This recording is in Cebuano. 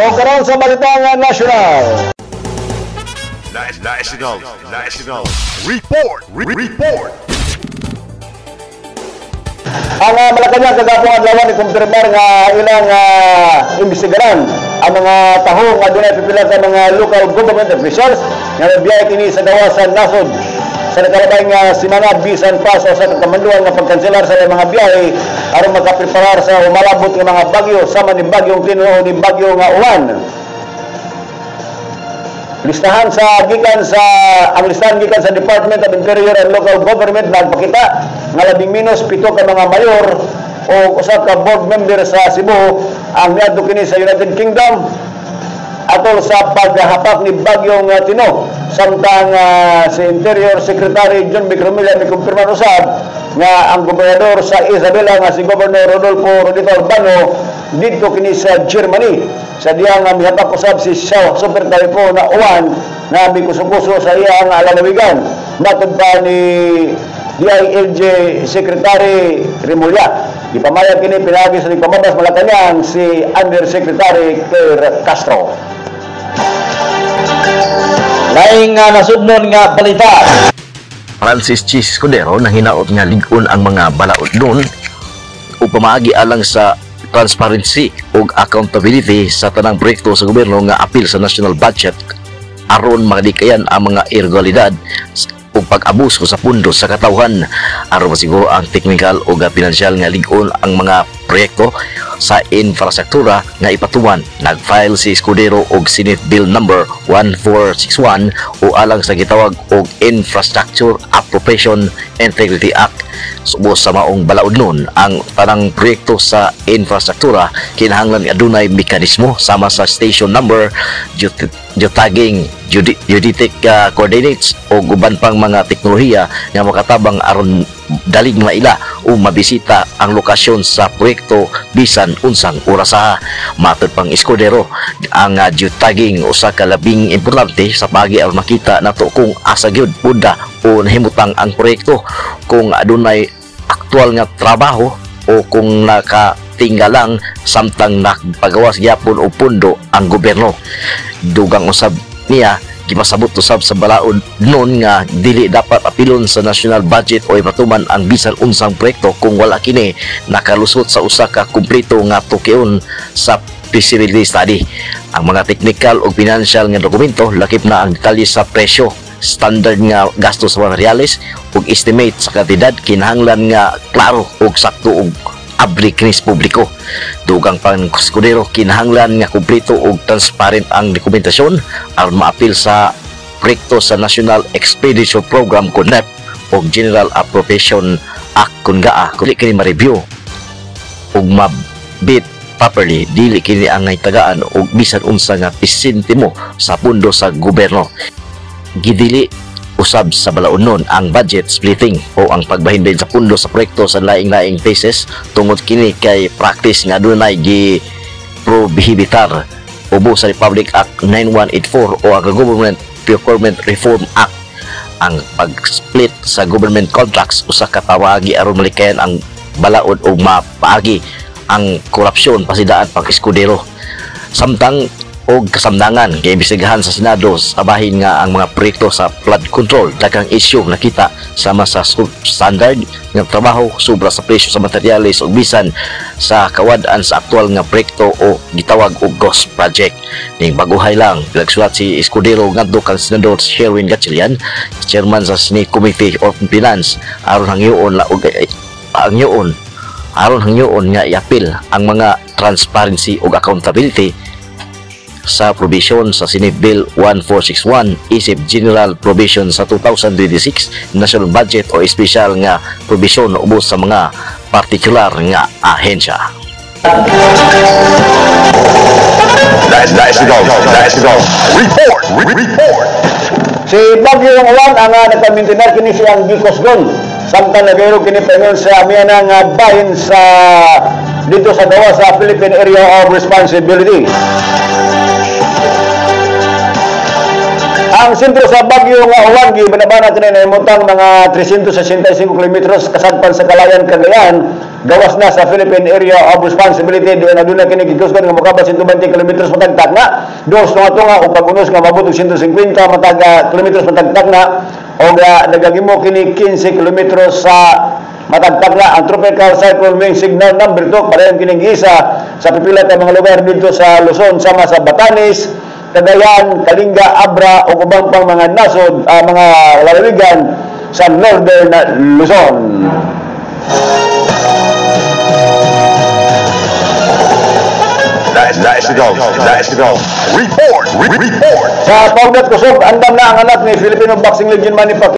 O karon sa Balitang Nasyonal. National, National Report, Report. Ang Malacañang kagapong adlaw ni kumpirmar nga ilang imbestigaran ang mga taho nga dunay pipila ka mga local government officials nga nabiyahe kini sa gawas sa nasod sa nakalabay nga simana, bisan pa sa usa ka kamanduan nga pagkanselar sa ilang mga biyahe aron makapreparar sa umalabot nga mga bagyo sama ni Bagyong Tino o ni Bagyo nga Uwan. Listahan sa gikan sa ang listahan gikan sa Department of Interior and Local Government nagpakita nga 17 ka mga mayor o usa ka board member sa Cebu ang miadto kini sa United Kingdom atol sa paghapak ni Bagyong Tino, samtang si Interior Secretary John B. Romilla mikumpirma usab nga ang gobernador sa Isabela nga si Governor Rodolfo Rodito Albano didto kini sa Germany sa diya nga mihapak usab si Super Typhoon na Uwan na mikuso-kuso sa iyang lalawigan, matod pa ni DILG Secretary Remulla. Gipamayag kini pinaagi sa nagpamabas Malacañang si Undersecretary Claire Castro. Laing nga nasudnon nga balita. Francis Chiz Escudero nang hinaot nga lig-on ang mga balaod nun o pamaagi alang sa transparency ug accountability sa tanang proyekto sa gobyerno nga apil sa national budget aron malikayan ang mga irregularidad ug pag-abuso sa pundo sa katawhan. Aron masiguro ang teknikal ug pinansyal nga lig-on ang mga proyekto sa infrastruktura nga ipatuman, nag-file si Escudero og Senate Bill number 1461 o alang sa gitawag og Infrastructure Appropriation Integrity Act. Subos sa maong balaod nun, ang tanang proyekto sa infrastruktura kinahanglan adunay mekanismo sama sa station number, geotagging, geodetic coordinates o uban pang mga teknolohiya nga makatabang aron dalig maila o mabisita ang lokasyon sa proyekto bisan unsang orasa. Matod pang Escudero, ang geotagging usa ka labing importante sa paagi aron makita nato kung asa gyud punda o nahimutang ang proyekto, kung adunay aktual nga trabaho o kung nakatingga lang samtang nagpagawas gyapon og pundo ang gobyerno. Dugang usab niya, gipasabot usab sa balaod nun nga dili dapat apilon sa national budget o ipatuman ang bisan unsang proyekto kung wala kini nakalusot sa usa ka kumpleto nga tukion sa feasibility study. Ang mga technical ug financial nga dokumento, lakip na ang detalye sa presyo, standard nga gasto sa materyales ug estimate sa kantidad, kinahanglan nga klaro ug sakto ug abli kini sa publiko. Dugang pang Escudero, kinahanglan nga kumpleto ug transparent ang dokumentasyon aron maapil sa proyekto sa National Expenditure Program kon NEP o General Appropriation Act kun GAA. Kung dili kini ma-review ug ma-vet properly, dili kini ang tagaan og bisan unsa nga pisentimo sa pundo sa gobyerno. Gidili usab sa balaod ang budget splitting o ang pagbahinbahin sa pundo sa proyekto sa laing-laing phases tungod kini kay practice nga adunay gi prohibitar ubo sa Republic Act 9184 o ang Government Procurement Reform Act. Ang pag-split sa government contracts usa ka pamaagi aron malikayan ang balaod o mapaagi ang korupsyon, pasidaan pang Escudero. Samtang og kasamdangan kay imbestigahan sa Senado sa bahin nga ang mga proyekto sa flood control, daghang isyu nakita sama sa substandard nga trabaho, sobra sa presyo sa materyales ug bisan sa kawad-an sa aktual nga proyekto o gitawag og ghost project. Ning baguhay lang, nagsulat si Escudero ngadto kang Senador Sherwin Gatchalian, chairman sa Senate Committee on Finance, aron hangyoon nga iapil ang mga transparency ug accountability sa provision sa Senate Bill 1461 isip General Provision sa 2026 National Budget o espesyal nga provision ubos sa mga partikular nga ahensya. National, National Report, Report. Si Bagyong Uwan ang nagpamintinar kini siyang gikosgon samtang nagayro kini paingon sa amihanang bahin sa dito sa gawa sa Philippine Area of Responsibility. Ang sentro sa Bagyo nga Uwan gibanabana kini nahimutang mga 365 kilometros kasadpan sa Kalayan, Cagayan. Gawas na sa Philippine Area of Responsibility diin aduna kini gikusgan nga mokabot 120 kilometros matag takna, dos tunga-tunga ug pag-unos nga mabot og 150 matag kilometros matag takna og nagahimo kini 15 kilometros sa matag takna. Ang Tropical Cyclone Warning Signal number 2 padayon kining giisa sa pipila ka mga lugar didto sa Luzon sama sa Batanes, Cagayan, Kalinga, Abra ug ubang pang mga nasod, mga lalawigan sa Northern Luzon. National, National Report, Report. Sa Pagdat Kusog, andam na ang anak ni Filipino boxing legend Manny Pacquiao.